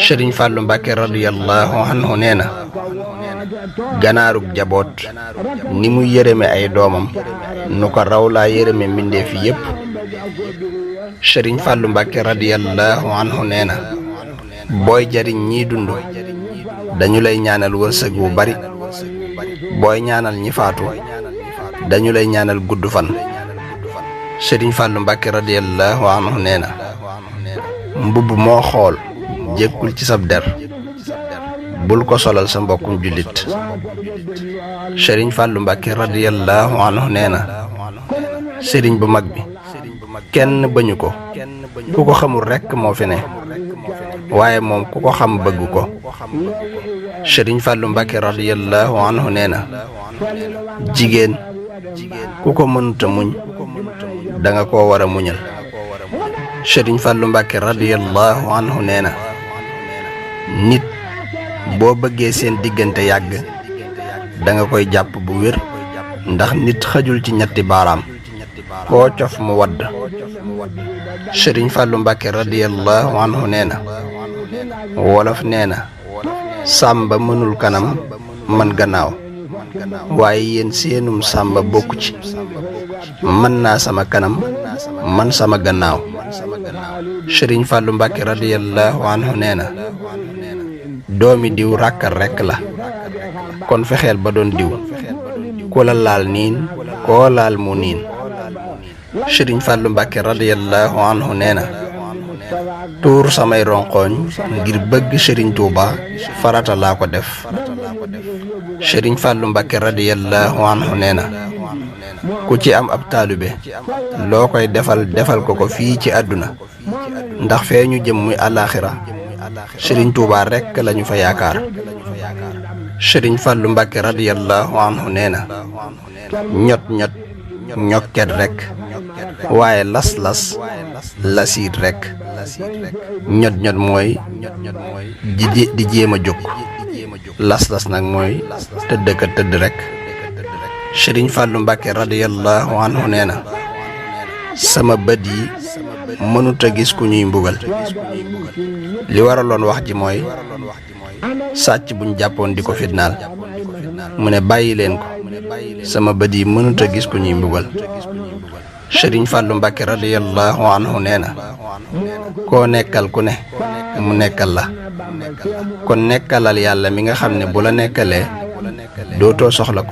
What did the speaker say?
Sëriñ Fàllu Mbàkke radiyallahu anhu nee na ganaarug jaboot ni mu yërëme ay doomam nu ko raw laa yërëme mbindeef yépp. Sëriñ Fàllu Mbàkke radiyallahu anhu nee na booy jariñ ñiy dund dañu lay ñaanal wërsëg wu bari, booy ñaanal ñi faatu dañu lay ñaanal gudd fan. Sëriñ Fàllu Mbàkke radiyallahu anhu nee na mbubb moo xool jékkul ci sab der bul ko solal sa mbokkum jullit. Sëriñ Fàllu Mbàkke radiyallahu anhu nee na sëriñ bu mag bi kenn bañu ko, ku ko xamul rekk moo fi ne, waaye moom ku ko xam bëgg ko. Sëriñ Fàllu Mbàkke radiyallahu anhu nee na jigéen ku ko mënuta muñ danga ko war a muñal. Sëriñ Fàllu Mbàkke radiyallahu anhu nee na nit boo bëggee seen diggante yàgg danga koy jàpp bu wér, ndax nit xajul ci ñetti baaraam, koo cof mu wadd. Sëriñ Fàllu Mbàkke radiyallahu anhu nee na wolof nee na sàmba mënul kanam man gannaaw, waaye yéen seenum sàmba bokku ci, mën naa sama kanam man sama gannaaw. Sëriñ Fàllu Mbàkke radiyallahu anhu nee na doomi diw ràkkal rekk la, kon fexeel ba doon diw, ku la laal niin koo laal mu niin. Sëriñ Fàllu Mbàkke radiyallahu anhu nee na tuur samay ronqooñ ngir bëgg Sëriñ Tuuba farata laa ko def. Sëriñ Fàllu Mbàkke radiyallahu anhu nee na ku ci am ab taalibe loo koy defal ko fii ci àdduna, ndax fee ñu jëm muy àllaaxira Sëriñ Tuuba rekk lañu fa yaakaar. Sëriñ Fàllu Mbàkke radiyallahu anhu nee na ñot ñot ñokket rekk, waaye las lasiit rekk. ñot ñot mooy di jéem a jóg, las nag mooy tëdd ka tëdd rekk. Sëriñ Fàllu Mbàkke radiyallahu anhu nee na sama bët yi mënut a gis ku ñuy mbugal. li waraloon wax ji mooy sàcc buñ jàppoon di ko fitnaal, mu ne bàyyi leen ko, sama bët yi mënut a gis ku ñuy mbugal. Sëriñ Fàllu Mbàkke radiyallahu anhu nee na koo nekkal ku ne mu nekkal la, kon nekkalal yàlla mi nga xam ne bu la nekkalee dootoo soxla ko